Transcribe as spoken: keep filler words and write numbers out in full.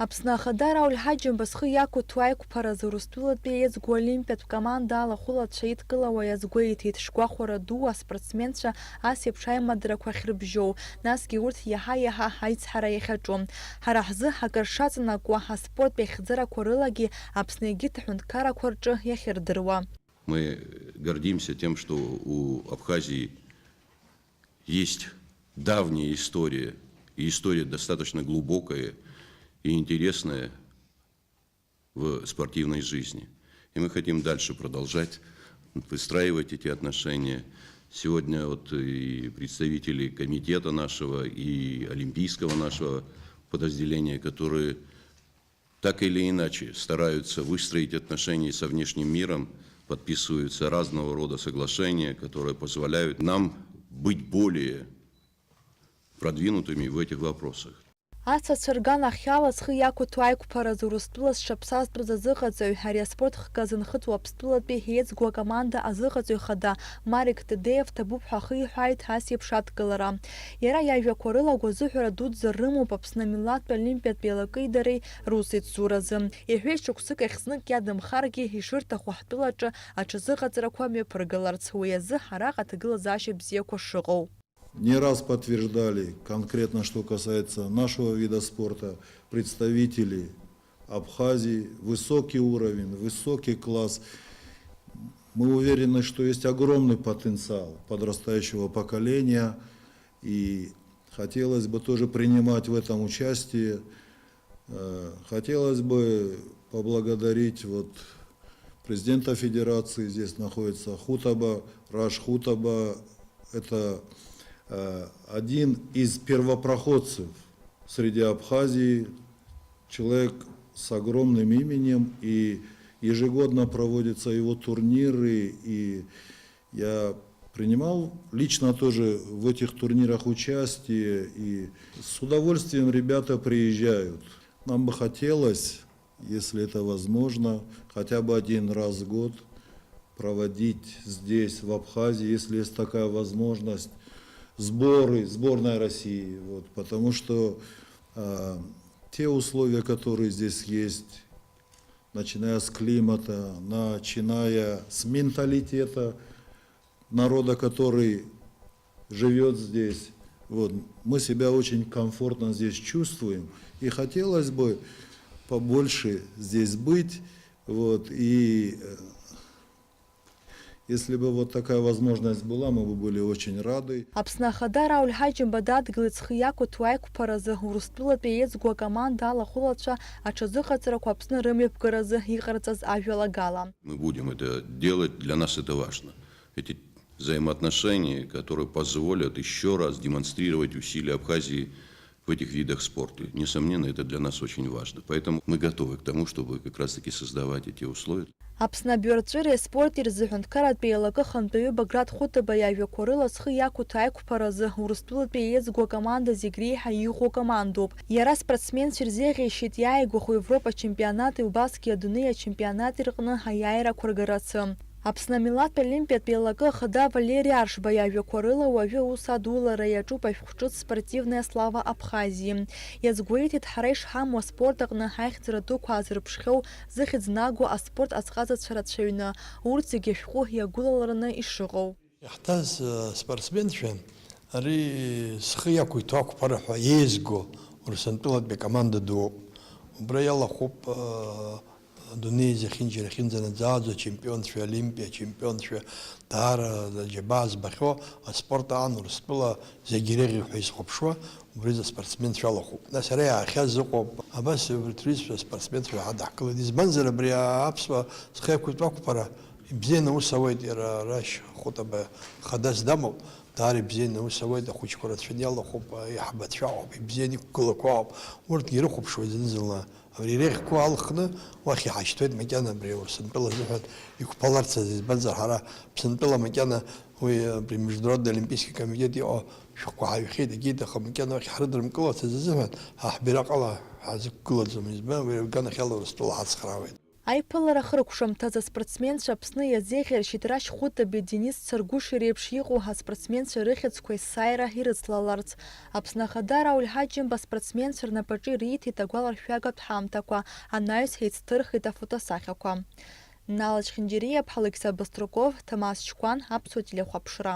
Аԥсны Ахада Рауль Ҳаџьымба зхы иақәыҭәо аиқәԥаразы Урыстәылатәи аиҵгәа олимпиатә команда алахәылацәа идкылауа иазгәеиҭеит, шгәахәара ду аспортсменцәа ас еиԥш аимадарақәа ахьрыбжьоу, насгьы урҭ иаҳа-иаҳа аицҳара иахьаҿу. Ҳара ҳзы акыр шаҵанакуа аспорттә еихьӡарақәа рылагьы Аԥсны егьырҭ аҳәынҭқаррақәа рҿы иахьырдыруа. Мы гордимся тем, что у Абхазии есть давняя история, и история достаточно глубокая и интересная в спортивной жизни. И мы хотим дальше продолжать выстраивать эти отношения. Сегодня вот и представители комитета нашего, и олимпийского нашего подразделения, которые так или иначе стараются выстроить отношения со внешним миром, подписываются разного рода соглашения, которые позволяют нам быть более продвинутыми в этих вопросах. Асасцәа рганахьала зхы иақәыҭәо аиқәԥаразы Урыстәыла зҽаԥсазтәыз азыҟаҵаҩ, ари аспорт хкы азынхыҵуа Аԥстәылатәи еиҵгәа акоманда азыҟаҵаҩ хада Марик Тедеев ҭабуп ҳәа ахы иҳәааит ас еиԥш адкылара. Иара иажәақәа рыла гәазыҳәара дуӡӡа рымоуп Аԥсны амилаҭтә олимпиатә еилакеи дареи русеицуразы. Иҳәеит, шықәсык ахь знык иадамхаргьы ишырҭаху ҳтәылаҿы аҽазыҟаҵарақәа мҩаԥыргаларц, уи азы араҟа аҭагылазаашьа бзиақәа шыҟоу. Не раз подтверждали, конкретно что касается нашего вида спорта, представители Абхазии, высокий уровень, высокий класс. Мы уверены, что есть огромный потенциал подрастающего поколения, и хотелось бы тоже принимать в этом участие. Э, хотелось бы поблагодарить вот президента федерации, здесь находится Хутаба, Раш Хутаба. Это, э, один из первопроходцев среди Абхазии, человек с огромным именем, и ежегодно проводятся его турниры, и я принимал лично тоже в этих турнирах участие, и с удовольствием ребята приезжают. Нам бы хотелось, если это возможно, хотя бы один раз в год проводить здесь, в Абхазии, если есть такая возможность, сборы, сборная России. Вот, потому что, а, те условия, которые здесь есть, начиная с климата, начиная с менталитета народа, который живёт здесь. Вот. Мы себя очень комфортно здесь чувствуем. И хотелось бы побольше здесь быть. Вот. И, э, если бы вот такая возможность была, мы бы были очень рады. Аԥсны Ахада Рауль Ҳаџьымба дадгылеит зхы иақәыҭәо аиқәԥаразы Урыстәылатәи аиҵгәа акоманда алахәылацәа аҽазыҟаҵарақәа Аԥсны рымҩаԥгаразы иҟарҵаз ажәалагала. Мы будем это делать, для нас это важно. Эти взаимоотношения, которые позволят ещё раз демонстрировать усилия Абхазии в этих видах спорта. Несомненно, это для нас очень важно. Поэтому мы готовы к тому, чтобы как раз-таки создавать эти условия. Аԥсны абаҩрҵәыреи аспорти рзы ҳәынҭқарратә еилакы ахантәаҩы Баграт Хәытаба иажәақәа рыла зхы иақәыҭәо аиқәԥаразы Урыстәылатәи аиҵгәа акоманда зегь реиҳа иӷәӷәоу акомандоуп. Иара аспортсменцәа ирзеиӷьеишьеит иааигәахо Европа ачемпионати убасгьы адунеи ачемпионати рҟны аиааирақәа ргарацы. Аԥсны амилаҭтә олимпиатә еилакы ахада Валери Аршба иажәақәа рыла уажәы аус адулара иаҿуп ашәҟәы ҿыц Спортивная слава Абхазии. Иазгәеиҭеит, ҳара ишҳамоу аспорт аҟны аихьӡара дуқәа аазырԥшхьоу зыхьӡ нагоу аспорт азҟазацәа рацәаҩны, урҭ зегьы ашәҟәы иагәылалараны ишыҟоу. Иаҳҭаз, э, спортсменцәа ари зхы иақәиҭу ақәԥара ҳәа еизго Урыстәылатәи акоманда дууп. Убра иалахәуп, э, адунеи зехьынџьара иахьынӡанаӡааӡо ачемпионцәа, Олимпиа ачемпионцәа, даара аџьабаа збахьоу аспорт аан Урыстәыла зегь иреиӷьу ҳәа изхәаԥшуа, убри аспортсменцәа алахәуп. Нас ара иаахьаз ыҟоуп. Абас убарҭ рҩызцәа аспортсменцәа ҳадаҳкылеит. Избанзар, абри аԥсуа зхы иақәиҭу ақәԥара ибзианы аус ауеит, иара Рашь Хәытаба хадас дамоуп, даара ибзианы аус ауеит, ахәыҷқәа рацәаны иалахәуп, аиҳабацәа ауп, ибзианы иқәгылақәа ауп. Урҭгьы ирыхәаԥшуеит зны-зынла. Абри иреиӷьқәоу алхны уахь иҳашьҭуеит макьана абри Урыстәыла азыҳәан иқәԥаларц азы, избанзар ҳара Аԥсынтәыла макьана уи абри Международный олимпийский комитет иҟоу шәҟәқәа ҳаҩхьеит, егьит, аха макьана уахь ҳрыдрымкыларц азы азыҳәан ҳа ҳбираҟ ала ҳазықәгылаӡом, избан уи аганахьала Урыстәыла ҳацхраауеит. Аиԥылара ахыркәшамҭаз аспортсменцәа Аԥсны иазеиӷьаршьеит рашь Хәытаби Денис Царгәыши реиԥш иҟоу аспортсменцәа рыхьӡқәа есааира ирыцлаларц. Аԥсны Ахада Рауль Ҳаџьымба аспортсменцәа рнапаҿы ириҭеит агәаларшәагатә ҳамҭақәа, анаҩс еицҭырхит афотосахьақәа. Нал Чхинджириаԥҳа, Алықьса Быструков, Ҭамаз Чкәан, Аԥсуа телехәаԥшра.